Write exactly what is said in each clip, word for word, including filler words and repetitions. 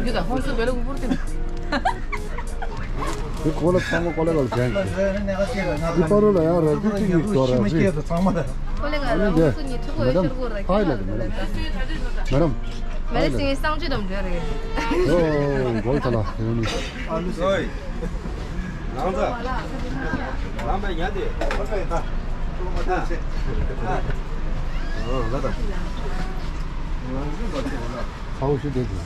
རྒྱུ་དང་ཧོང་སུ་བེ་ལ་གུ་པུར་ཏི། དེ་ཁོ་ལ་ཚང་མ་ཀོ་ལེ་གལ་ཅན་གྱི། དེ་པ་རུ་ལ་ཡང་ར་རྒྱུ་གཅིག་གིས་ཤོར་ར་རེད། ཀོ་ལེ་གལ་ཧོང་སུ་ཉི་ཁྲི་གོ་ཡོད་ཤོར་གོ་ར། མེ་ཌམ། ཧའི་ལ་དེ་མེ་ཌམ། མེ་ཌམ། མེ་ལེ་སིང་སང་ཅི་དམ་འདྲ་རེད། ཨོ་གོལ་ཐ་ལ་ཡོང་ནི། ཨོ་ཡ། ལང་ཚ། ལང་པའི་ཉ་དེ། ཨོ་ལ་ད། ཁའོ་ཤི་དེ་དེ།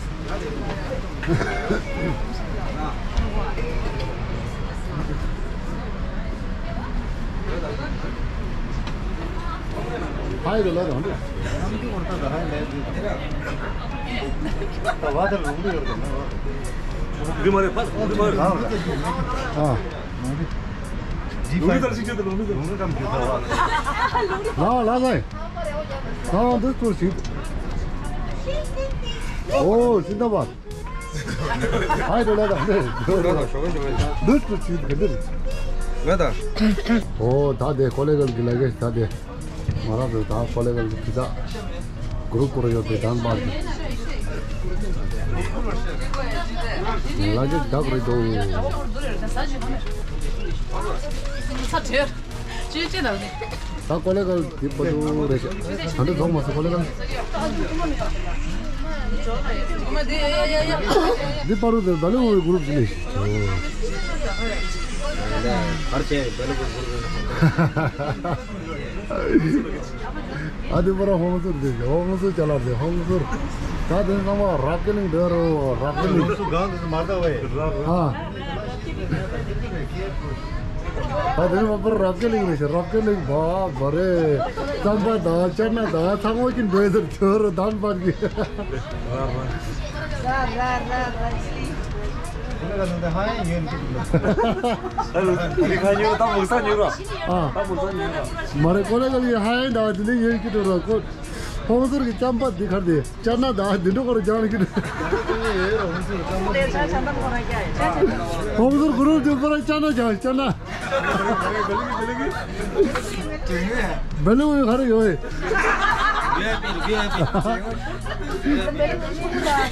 ཧའི་རེ་ལ་དང་། ཨ། ལ་ལ་ལ། ཨ། འདི་ཚོ་ཞིག་ཨོ་སིན་ད་བར། ཧའི་རེ་ལ་དང་། འདི་ཚོ་ཞིག་ག་འདི། ང་དང་། ཨོ་ད་དེ་ཀོ་ལེ་གལ་གྱི་ལ་གེ་ད་དེ། ང་རང་ཚོ་ད་ཀོ་ལེ་གལ་གྱི་ད་གུ་རུབ་སྐོར་ཡོད་པའི་དང་པ་དེ། ལ་གེ་ད་གུ་རེ་དོ། ས་དེར། ཅི་ཅི་ན་ནི། ད་ཀོ་ལེ་གལ་དེ་པ་དུ་རེ་ཤ། ད་འདི་ཐོག་མ་སུ་ཀོ་ལེ་གལ། འདི་པ་རུ་དེ་བེ་ལི་ཝུ་གུ་རུབ་ཅིག་ལས་ཤིག། བར་ཆད་བེ་ལི་ཝུ་གུ་རུབ། ཨ་དེ་པ་ར་ཧོང་སུར་དེ་ཧོང་སུར་ཅ་ལག་དེ་ཧོང་སུར། ད་དེ་ཚང་མ་རབ་ཀེ་ལིང་དེ་རོ་རབ་ཀེ་ལིང་། ཧོང་སུར་གང་དེ་མ་ད་བས། ཨ། ད་དེ་མ་པར་རབ་ཀེ་ལིང་རེད་ཤག། རབ་ཀེ་ལིང་བ་བ་རེད། རྩམ་པ་དང་ཅ་ན་དང་ཚང་མ་གི་འདོད་ཟེར་ཁྱོད་རུ་དམ་པར་གི། ཨ་རུ་དེ་ཁ་ཉོ་ད་མུག་ས་ཉོ་ར། ཨ། ད་མུག་ས་ཉོ་ར། མ་རེད་ཀོ་ལེ་གལ་ཧ་ཡན་ད་དེ་ནས་ཡོད་ཀྱི་འགྲོ་ར་ཀོ། ཧོང་སུར་གི་རྩམ་པ་འདི་ཁར་དེ། ཅ་ན་ད་འདི་འགྲོ་ཁར་སྦྱང་གི་འདུག། ཧོང་སུར་གུ་རུབ་དེ་ཁོ་རང་ཅ་ན་སྦྱང་ཅ་ན། བེ་ལི་ཝུ་ག་རེ་ཡོད།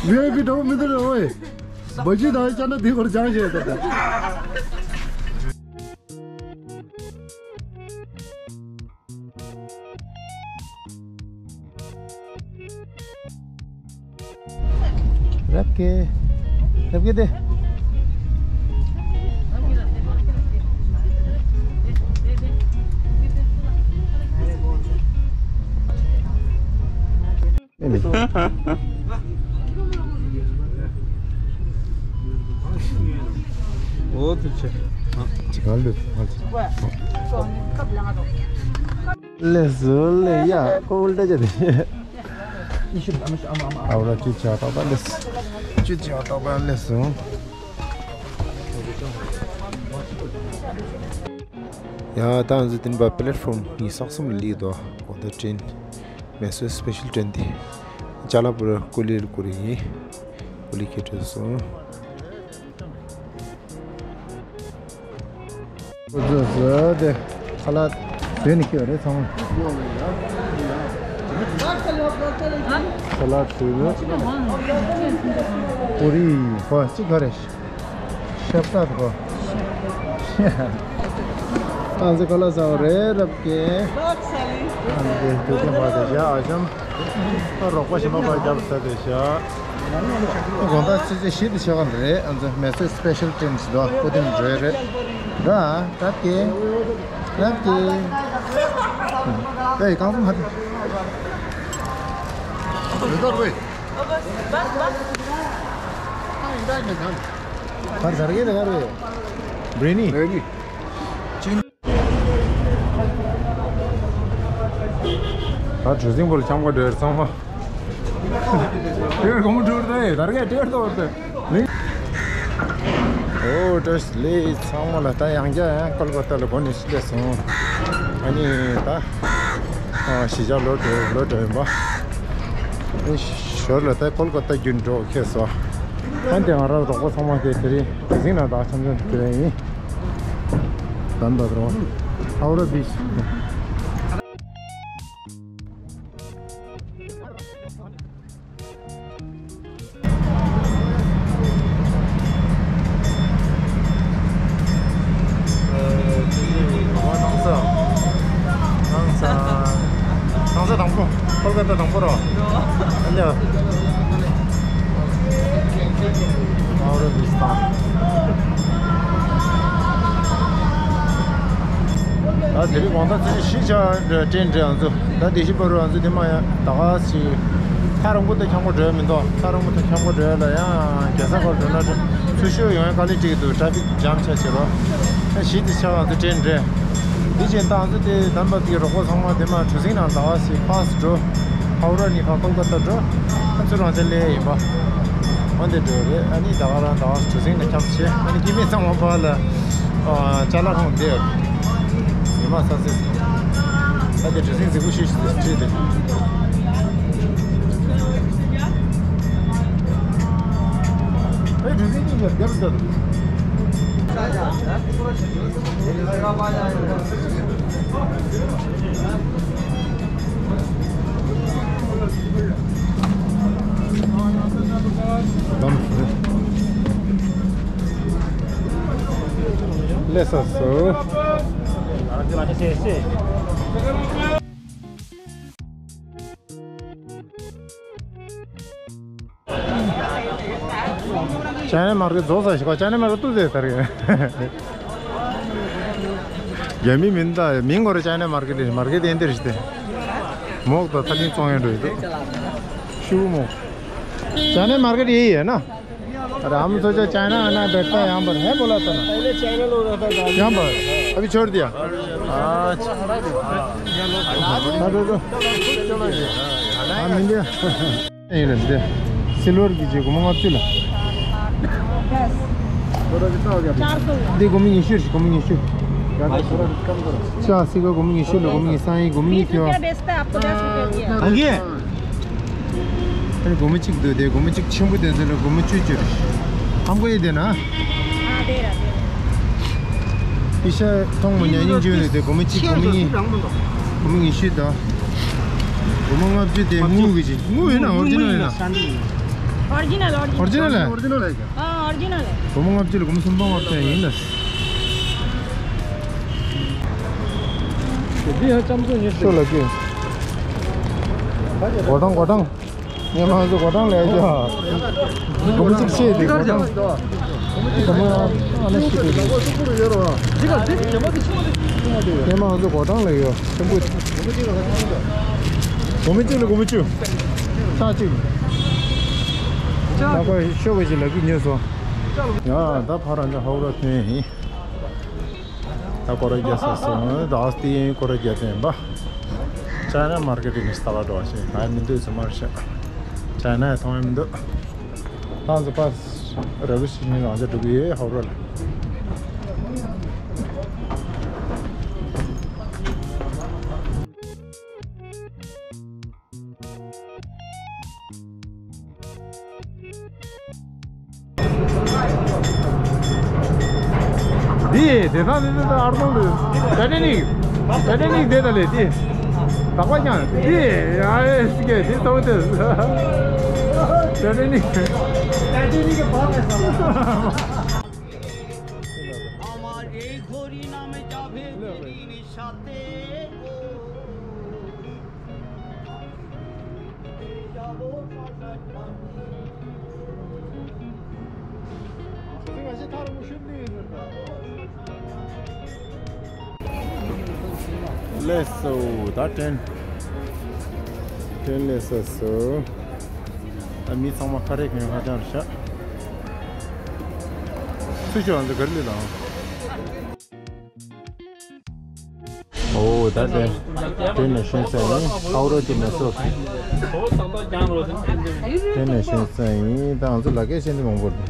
ཝི་ཨའི་པི་འགྲོ་མི་འདུག་རེད་ཝེ། བ་ཇི་ད་ཅ་ན་འདི་ཁར་སྦྱང་བྱས་ད་ད། རབ་ཀེ། རབ་ཀེ་དེ། འོ་དུ་ཆེ། ཅི་གང་ལུས། ལས་སུ་ལས་ཡ་ཀོང་ལྟ་ཅེ་དེ། ཨ་བ་ར་ཅི་ཆ་ཏག་ཏག་ལས། ཅི་ཆ་ཏག་ཏག་ལས་སུ། ཡ་ད་ང་ཚོ་དེ་ནས་པ་པེ་ལེཊ་ཕོམ་ཉི་ཤུ་རྩ་གསུམ་ལ་སླེབས་འདུག་དགོང་དག་ཀྲེན། མེ་སོར་སི་པེ་ཤལ་ཀྲེན་དེ། ཅ་ལག་པུ་ར་ཀུ་ལི་ལ་བསྐུར་ཡིན། ཀུ་ལི་ཁྱེར་འགྲོ་སོང་། ཁོ་ཚོས་ཟེར་ཏེ་ཁ་ལག་བཟོས་ནས་ཁྱེར་རེད་ཚང་མ། ཁ་ལག་བཟོས་ནས། པུ་རི་ཧོ་གཅིག་ག་རེ། ཤབ་ཏ་གོ། ཏང་སི་ཁོ་ལ་ཟ་བ་རེད་རབ་ཀྱེ། ཨ་འདི་འདི་དེ་མ་དེ་ཡ་ཨ་ཞམ། ཨ་རོགས་པ་ཞིམ་པ་པ་རྒྱབ་ས་དེ་ཤ། དགོང་དག་ཆུ་ཚོད་བཞི་དེ་ཆགས་ཀྱི་རེད། ཨ་ཚོ་མེ་སོར་སི་པེ་ཤལ་ཀྲེན་ཞིག་འདུག་པོ་ཏི་ནས་འགྲོ་ཡ་རེད། ར་རབ་ཀྱེ། རབ་ཀྱེ། ཨེ་གང་ཚོད་མ་དེ། རེད་དོ་རེད། གར་ཟར་གི་ད་གར་བས། བྲེ་ནི། བྲེ་ནི། ད་གྲུ་གཟིངས་པོ་ལ་འཁྱམ་ག་འགྲོ་ཡར་ཚང་མ། ཏེར་གོང་འགྲོ་ད་ཡེ་ད་རྒྱ་ཏེར་ཏོ་ཏེ། ཨོ་བཀྲ་ཤིས་བདེ་ལེགས་ཚང་མ་ལ། ད་ཡང་བསྐྱར་ཡང་ཀོལ་ཀ་ཏ་ལ་གོ་ནས་ཤི་ལས་སོང་། ཨ་ནི་ད། ཨ་གཞིས་ཆགས་ལོག་འགྲོ་ལོག་འགྲོ་ཡིན་པ། ཨེ་ཞོར་ལ་ད་ཀོལ་ཀ་ཏ་བརྒྱུད་འགྲོ་ཁེལ་སོང་། ཨ་འདི་ང་རང་རོགས་པ་ཚང་མ་དེ་དེ་རིང་གྲུ་གཟིངས་ནང་དག་འཆམ་འཆམ་དེ་རིང་ཡིན། དམ་པ་རོ། ཧའོ་ར་བིཆ། ནང་ས་དང་པོ། ཀོལ་ཀ་ཏ་དང་པོ་རོ། ཨ་ལེ། ཨའོ་ར་བིཆ་དང་། ད་དེ་རིང་དགོང་དག་ཚེས་བཞི་ཆ་ཀྲེན་རེད་ང་ཚོ། ད་དེ་བཞི་བར་དུ་ང་ཚོ་དེ་མ་ཡ་ད་ག་ཞིག་ཐག་རིང་པོ་ད་འཁྱམ་པོ་འགྲོ་ཡ་མི་འདུག་ཐག་རིང་པོ་ད་འཁྱམ་པོ་འགྲོ་ཡ་ལ་ཡང་རྒྱལ་ས་ཁར་འགྲོ་ན་ཚུར་ཤོག་ཡོང་ཡ་དཀའ་ལས་འཕྲད་ཀྱི་འདུག་ཊ་ཕིག་ཇམ་ཆགས་བྱེད་རོགས། ད་བཞི་དེ་ཆ་ང་ཚོ་ཀྲེན་རེད། དེ་བཞིན་ད་ང་ཚོ་དེ་དམ་པ་དེའི་རོགས་པ་ཚང་མ་དེ་མ་གྲུ་གཟིངས་ནང་ད་ག་ཞིག་ཕ་སི་འགྲོ། ཧའོ་ར་ནས་ཕར་ཀོལ་ཀ་ཏ་འགྲོ། ཨ་ཚུར་རང་ཅག་སླེབས་ཡིན་པ། འོ་འདི་འགྲོ་རེད། ཨ་ནི་ད་ག་རང་ད་ག་གྲུ་གཟིངས་ནང་འཁྱམས་བྱས། ཨ་ནི་སྐྱེ་དམན་ཚང་མ་ཕར་ལ་ཅ་ལག་ཁང་བསྡད་ཡོད། ཉི་མ་ས་སྲིད། ཨ་དེ་གྲུ་གཟིངས་རྫིག་པོ་ཞིག་ཞིག་བྲིས་ཏེ། ཨེ་གྲུ་གཟིངས་གཉིས་ཀྱང་བསྡད་པ་ལྟ་དུས། ལས་ས་སུ། ཅའི་ན་མར་ཀེ་ཊི་རྫོགས་ས་ཞིག་གོ། ཅའི་ན་མར་ཀེ་ཊི་ཏུ་ཟེར་ཐར་གི། རྒྱ་མི་མིན་ད་མིང་གོ་ར། ཅའི་ན་མར་ཀེ་ཊི་མར་ཀེ་ཊི་ཨེ་འདིར་ཞིག་སྟེ། མོག་ད་ཐ་ལིང་བཙོང་ཡོད་འགྲོ་ཡོད་དོ། ཤུ་མོག་ཅའི་ན་མར་ཀེ་ཊི་ཡེ་ཡེ་ན། ར་མ་ཚོ་ཅ་ཅའི་ན་ན་བེ་ཏ་ཡང་པར་ཧེ་བོ་ལ་ཏ་ན། ཡང་པར་ཨ་བི་ཆོར་དི་ཡ། ཨ་ཆ། ཨ་འགྲོ་འགྲོ། ཨ་མི་འདི། ཡིན་ལ་འདི། སིལ་བར་གྱི་རྗེས་སྒོར་མོ་ལྔ་བཅུ་ལ། འདི་སྒོར་མོ་ཉི་ཤུ་རེད། སྒོར་མོ་ཉི་ཤུ། ཤ་སི་ཀ་སྒོར་མོ་ཉི་ཤུ་ལ། སྒོར་མོ་ཉི་ཤུ་ཡིན། སྒོར་མོ་ཉི་ཤུ། ཨ་གི། ཨ་ནི་སྒོར་མོ་གཅིག་འདུག་དེ་སྒོར་མོ་གཅིག་ཆེན་པོ་དེ་ཚོ་ལ་སྒོར་མོ་བཅུ་བཅུ་རེད། ཧམ་གོ་ཡི་དེ་ན། ཨི་ཤ་ཐོང་མོ་ཉ་ཉིན་བཅུ་ནས་དེ་སྒོར་མོ་གཅིག་སྒོར་མོ་གཉིས། སྒོར་མོ་ཉི་ཤུ་དང་། སྒོར་མོ་ལྔ་བཅུ་དེ་དངུལ་གི་ཅིག་དངུལ་ཡིན་ན་ཨོ་རི་ཇི་ནལ་ཡིན་ན། ཨོ་རི་ཇི་ནལ་ཨོ་རི་ཇི་ནལ། ཨོ་རི་ཇི་ནལ་ལ་ཡིན། ཨོ་རི་ཇི་ནལ་ལ། སྒོར་མོ་ལྔ་བཅུ་ལ་སྒོར་མོ་སུམ་སྟོང་ལྔ་བཅུ་ཡིན་ལ། དེ་ཡང་ལྕམ་ཚོ་ཉེ་ཤོ་ལ་སྐྱེས། སྒོ་ཐང་སྒོ་ཐང་། ངས་མ་ཚོ་སྒོ་ཐང་ལས་ཀྱི། སྒོར་མོ་གཅིག་ཤེས་དེ་སྒོ་ཐང་། སྒོར་མོ་ཨ་ན་ཤི་དེ། ངས་མ་ཚོ་སྒོ་ཐང་ལས་ཡོད་ཆེན་པོ། སྒོར་མོ་གཅིག་ལ་སྒོར་མོ་བཅུ། ས་གཅིག་ད་ཁོས་ཤོ་བའི་ཞིག་ལ་གི་ཉོས་སོང་། ཡ་ད་ཕ་ར་འདི་ཧའོ་ར་ཐོན་ཡིན། ད་སྐོར་ར་རྒྱག་ས་སོང་། ད་ཨོ་སི་ཏི་ཡན་སྐོར་ར་རྒྱག་ཐོན་པ། ཅའི་ན་མར་ཀེ་ཊི་ནི་ས་ལ་འགྲོ་བ་ཞིག་ང་མི་འདུག་ཚང་མར་ཤ། ཅའི་ན་མཐོང་ཡ་མི་འདུག་ལྷང་ཚོ་པ་ར་བི་ཤི་ནི་རང་ཅག་འགྲོ་གི་ཡོད་ཧའོ་ར་ལ། འདི་དེ་དང་དེ་དེ་ཨར་མོང་དུ་ད་དེ་ནི་ད་དེ་ནི་དེ་ད་ལེ་དེ་ད་པ་ཀྱང་དེ་ཡ་ཨེ་སི་ཀེ་དེ་ཏོ་དེ་ད་དེ་ནི་ད་དེ་ནི་གི་བ་མེད་སོང་། ལེགས་སོ། ད་ཏྲེན་ཏྲེན་ལེགས་སོ་སོ། ད་མི་ཚང་མ་ཁ་རས་གོན་ཧ་ཅང་རེད་ཤག་ཚུལ་ཆོས་ང་ཚོ་ག་རེ་ལས་དང་། ཨོ་ད་དེ་དེ་ནས་ཤེས་ཚད་ཡིན། ཨའོ་རོ་དེ་མེ་སོ། དེ་ནས་ཤེས་ཚད་ཡིན། ད་ང་ཚོ་ལ་ཀའི་ཤེས་འདི་མང་པོ་རེད།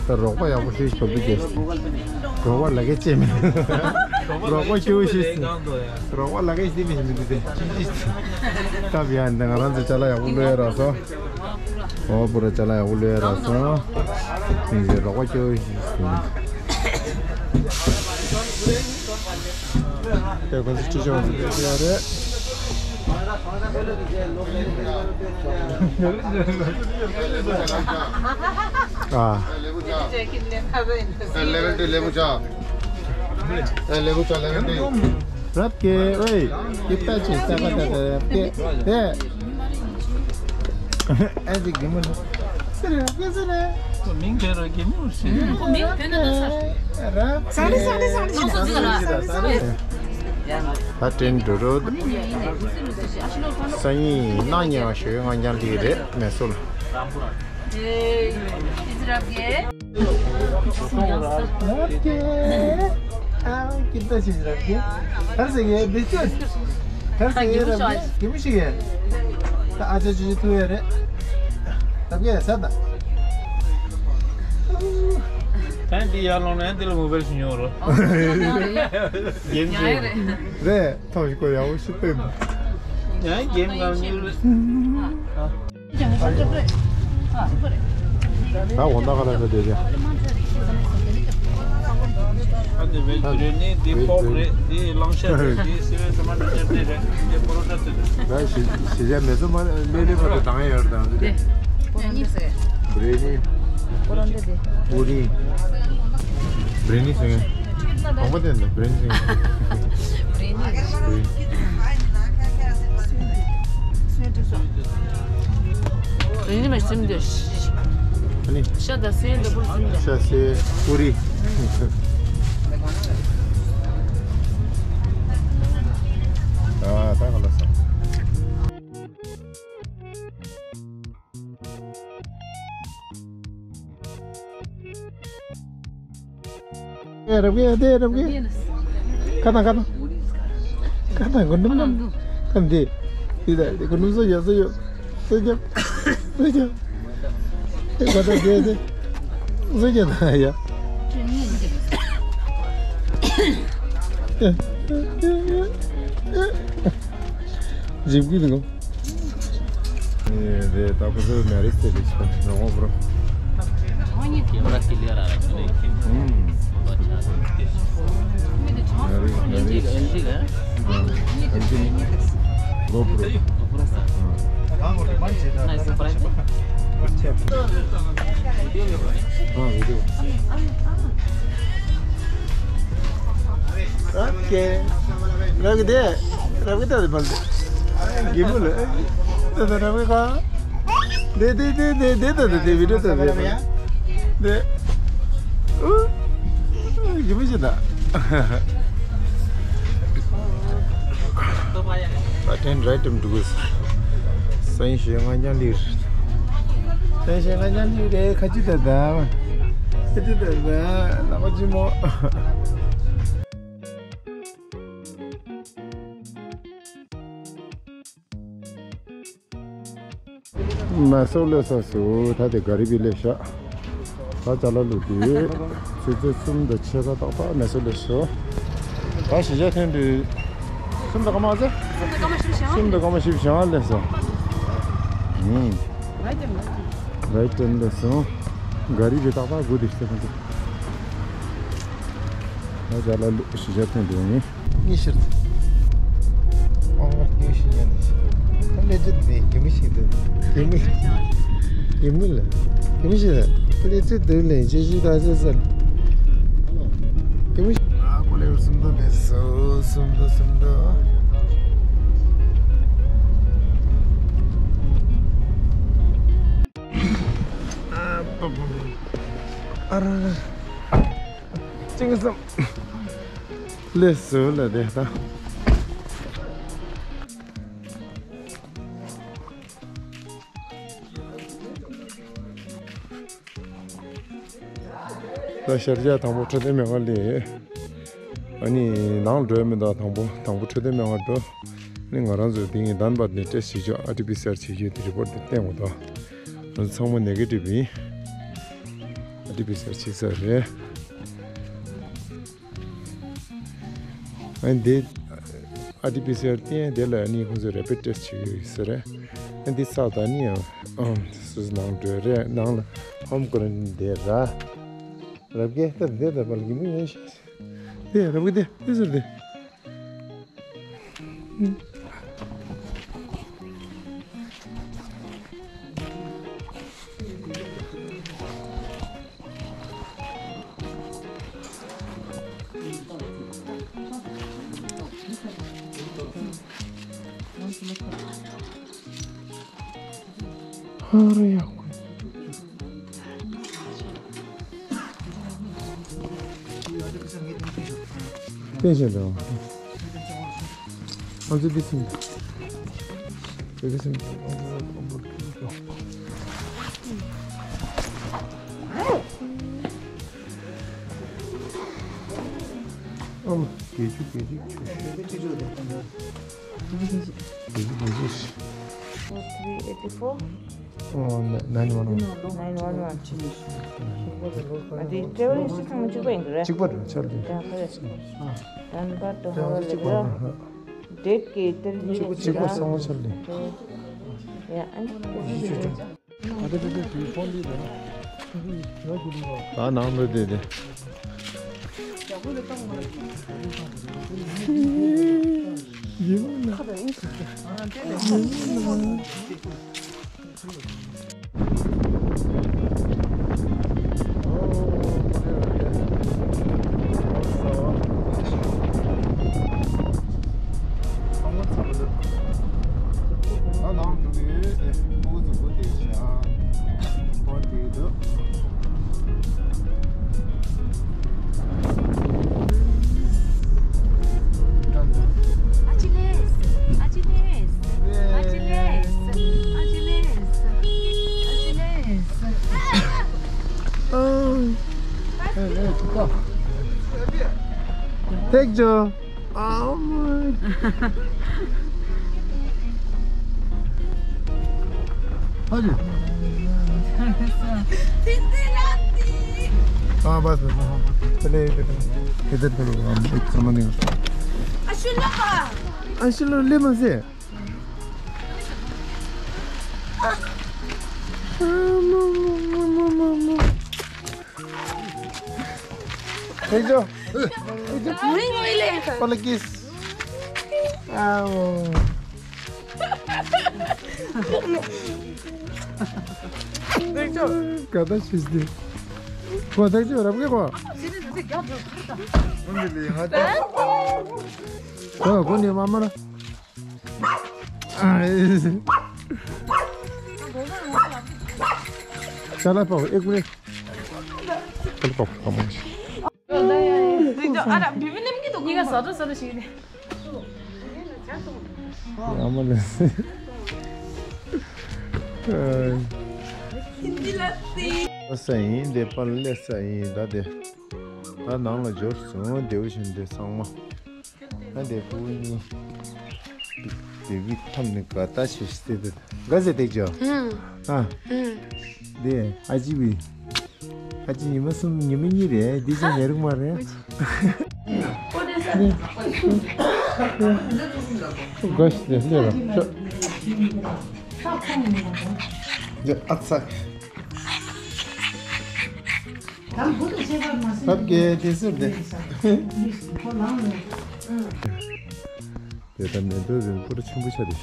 ད་རོགས་པ་ཡག་པོ་ཞིག་ཞོག་པི་རྒྱལ། རོགས་པ་ལ་ཀའི་ཅེ་མེད། རོགས་པ་སྐྱོ་ཤིག་རོགས་པ་ལ་ཀའི་ཤེས་མི་ཤེས་མི་འདུག་སྟེ། ཅི་ཅི་སྟབས་ཡག་འདི་ང་རང་ཚོ་ཅ་ལག་ཡག་པོ་ལོས་རག་སོང་། ཨོ་པུ་ར་ཅ་ལག་ཡག་པོ་ལོས་རག་སོང་། ཡིན་ཟེར་རོགས་པ་སྐྱོ་ཤིག་དེ་ཁོ་ཚོ་ཅི་བྱུང་ཟེར་ཡ་རེད། ཨ། ལེ་བུ་ཅ། ལེ་བུ་ཅ། ལེ་བུ་ཅ། རབ་ཀྱི་ཨོའི། ཀི་ཏ་ཅི་ས་ཀ་ཏ་ཏ་རབ་ཀྱི། དེ། ཨེ་ཟིག་གི་མོ་ལ། སི་རེ་རབ་ཀྱི་སི་རེ། མིང་ཁྱེད་རང་གི་མོ་ཞིག་མིང་ཁྱེད་རང་གི་མོ་ཞིག་རབ། ས་རེ་ས་རེ་ས་རེ་ས་རེ་ས་རེ། ད་དྲན་འགྲོ་རོགས། སང་ཉིན་གནངས་ཉིན་ཞོགས་ང་རྐྱང་ལི་རེད་མེ་སོ་ལ། ཨེ། ཨེ་ཟིག་རབ་ཀྱི། ཨ། ཀི་ཏ་ཅི་རབ་ཀྱི། ཐར་སེ་གེ་འདི་ཅི། ཐར་སེ་གེ་རབ་ཀྱི། གི་མི་ཤི་གེ། ད་ཨ་ཅག་ཅི་ཅི་ཐུ་ཡ་རེད། རབ་ཀྱི་ས་ད། ད་འདི་ཡར་ལོང་ན་འདི་ལ་མོ་བེལ་ཞིག་ཉོ་རོགས། གེམ་ཅི། རེད། ཐོག་ཞིག་གོ་ཡག་པོ་ཞིག་སྤེལ་མ། ཡང་གེམ་གང་ཉིད་ལ། ད་འོ་ན་ག་ལ་ས་དེ་རེད། ཨ་དེ་བེད་རེད་ནི་དེ་པོག་རེད་དེ་གླང་ཤ་རེད་དེ་སི་རེད་ས་མ་དེ་ཅར་དེ་རེད་དེ་པོ་རོ་ཊ་དེ་རེད། ད་ཞི་ཞི་བྱ་མེ་ཚོ་མ་ལེ་ལེ་བར་དུ་དང་ཡོད་དང་དེ་རེད། བྲེ་ནི། པུ་རི། བྲེ་ནི་ཟེར་མཁན། གོང་པ་དེ་འདྲ་བྲེ་ནི་ཟེར་མཁན། བྲེ་ནི། བྲེ་ནི། རིན་རིན་མ་སིམ་དེ། ཨ་ནི། ཤ་དང་སེན་དང་པུར་སིམ་དེ། ཤ་སེ་པུ་རི། ཨ་ད་ག་ལ་སོང་། ཨེ་རབ་གི་ཨེ་དེ་རབ་གི། ཁ་ཐང་ཁ་ཐང་། ཁ་ཐང་གོ་ནུམ་ནུམ། ཁ་འདི། འདི་ད་འདི་གོ་ནུམ་སོ་ཡ་སོ་ཡ། སོ་རྒྱབ། སོ་རྒྱབ། ཨེ་གོ་ད་དེ་དེ། སོ་རྒྱབ་ད་ཡ། འཇིབ་གི་འདུག་ཨེ་རེད། ད་ཁོ་ཚོ་མེ་རིས་དེ་རེད་ཤག་ནོ་ཧོ་བྲོ། ཁེ་མ་ར་ཀི་ལི་ཡར་ཨ་ར་ཁི་ལེ། ཨུམ། མེ་རིས་མེ་རིས། ཨེལ་ཇི་ག་ཨེལ་ཇི་ནི་གོ་བྲོ། ཨ་བི་ཌི་ཡོ། ཨོ་ཁེ། རབ་གི་དེ། རབ་གི་དེ་དེ་བལ་དེ། གི་མོ་ལེ། དེ་དེ་རབ་གི་ཁ། དེ་དེ་དེ་དེ་དེ་དེ་དེ་དེ་བི་ཌི་ཡོ་དེ་དེ། དེ། ཨུ། གི་མོ་ཞིག་ད། ད་ཏྲེན་རའིཌ་འགྲོ་གི་ཡོད། བཙན་ཤེད་ང་ཉ་ལིར། བཙན་ཤེད་ང་ཉ་ལིར་རེད། ཁ་ཅི་ད་ད། ཁ་ཅི་ད་ད། ལག་པ་ཅི་མོ། མ་སོ་ལོས་ས་སུ་ད་དེ་ག་རི་བི་ལེ་ཤ། ད་ཅ་ལ་ལུ་དེ་ཆུ་ཚོད་གསུམ་དང་ཕྱེད་ཀ་ཏག་ཏག་མེ་སོ་ལེ་ཤོ། ད་གཞིས་ཆགས་ཐོན་དུས་གསུམ་དང་སྐར་མ་ཚེ། གསུམ་དང་སྐར་མ་བཞི་བཅུ་ཞེ་ལྔ། གསུམ་དང་སྐར་མ་བཞི་བཅུ་ཞེ་ལྔ་ལེན་སོང་། ཨུམ། ལའི་ཊེམ་ལེན་སོང་། ག་རི་བི་ཏག་ཏག་སྒུག་དེ་ཤི་ཐོན་དུས། ད་ཅ་ལ་ལུ་གཞིས་ཆགས་ཐོན་དུས་ཡིན། གཉིས་ཤར། ཨང་ལ་སྐྱོ་ཤི་ཉན་ནས་ཤི། ཨ་ལེ་ཅི་དེ་གི་མི་ཤི་དེ། གི་མི། གི་མི་ལ། གི་མི་ཤི་ལ། ལེ་ཅི་དེ་ལེ་ཅི་ཤི་ད་ཤི་ཟེར། གི་མི། ཨ་ཀོ་ལེ་སུམ་དོ་ལེ་སོ་སུམ་དོ་སུམ་དོ། ཨ་པ་པ་པ། ཨ་ར་ར། ཅིང་སམ། ལས་སུ་ལ་དེ་ད། ད་ཤར་རྒྱག་དང་པོ་འཕྲོད་བསྟེན་སྨན་ཁང་ལས། ཨ་ནི་ནང་འགྲོ་ཡ་མི་འདུག་དང་པོ་དང་པོ་འཕྲོད་བསྟེན་སྨན་ཁང་འགྲོ། ཨ་ནི་ང་རང་ཚོ་དེ་ངེས་གཏན་པར་ནས་ཊེ་སི་བྱེད་ཆོག་ཨར་ཊི་པི་སི་ཨར་བྱེད་རྒྱུ་དེ་རི་པོར་ཊི་དེ་བསྟན་དགོས་འདུག་ང་ཚོ་ཚང་མ་ནེ་གེ་ཊིབ་ཡིན། ཨར་ཊི་པི་སི་ཨར་བྱེད་ས་རེད། ཨ་ནི་དེ་ཨར་ཊི་པི་སི་ཨར་བསྟན་དེ་ལ་ཨ་ནི་ཁོང་ཚོས་རེ་པིཌ་ཊེ་སི་བྱེད་ཀྱི་ཡོད་ཟེར། ཨ་ནི་འདི་ཚགས་ད་ནི་ཡང་ཨང་སུ་ནང་འགྲོ་རེད། ནང་ལ་ཧོམ་ཀོ་རན་ཊིན་དེ་ར། རབ་རྒྱས་ད་དེ་ད་པལ་གྱི་མི་ཡོད་ཤེས། དེ་རབ་རྒྱས་དེ་དེ་ཟེར་དེ། ཧ་ར་ཡག་པོ། བསྟན་བཞིན་དང་། ང་ཚོ་འདི་ཟིན། འདི་ཟིན། ཨོ་མ། དགེ་ཆུ་དགེ་ཆུ་ཆུ། དགེ་ཆུ་དགེ་ཆུ། Four three eighty four. ཨོ། nine one one. Nine one one. ཨ་དེ་ཊེ་རེ་ཝལ་ཧིས་ཊི་རི་ཚང་མ་གཅིག་པ་ཡིན་གི་རེད། གཅིག་པ་རེད་ཆར་ལི། ད་ཧ་རེད། ཨ། ད་ནི་པར་དུ་ཧ་ར་ལི་ར། ཌེ་ཊི་གི་ཏིར་གཅིག་པ་གཅིག་པ་སོང་ཆར་ལི། ཡ་ཨ་ནི། ད་ནང་ལོས་དེ་དེ། ཡིན་ན། Take Joe. Oh my. हाँ जी। हाँ, बस, बस, हाँ, हाँ। चलिए, इधर, इधर करो, हम एक सामान नहीं होता। अशुल्ला का। अशुल्ला ले मजे। Hey, Joe. Hey, Joe. Hey, Joe. Hola, kiss. Wow. Hey, Joe. Kada shisdi. Ko, hey, Joe, rabge ko. Ko, ko ni mama na. चला पाओ एक मिनट। चला पाओ कम। 아, 나 비비는 게 더 네가 사도 사도 시네. 아무래도 ཨ། ལྷ་ས་ཡིན་དེ་པར་ལྷ་ས་ཡིན་ད་དེ། ད་ནང་ལ་འབྱོར་སོང་། དེའུ་བཞིན་དེ་ཚང་མ། ཨ་དེ་བུ་གཉིས། དེ་བི་ཐམ་ནི་ག་ད་ཤེས་ཤེས་དེ་དེ་ག་ཟེ་དེ་ཇོ། ཨ། དེ་ཨ་ཅི་བི། ཨ་ཅི་ཉི་མ་གསུམ་ཉི་མ་གཉིས་རེད། འདི་ཅི་ཉེ་རིང་མ་རེད། གོ་ཤེས་དེ་ལེ་ར་ཤོ། དེ་ཨ་ཚ། ཨབ་གེ་དེ་ཟེར་དེ། དེ་ད་མེ་འདོད་རིན་པོ་ཆེན་པོ་ཆ་དེ།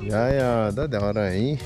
ཡ་ཡ་ད་དེ་ང་རང་ཡིན།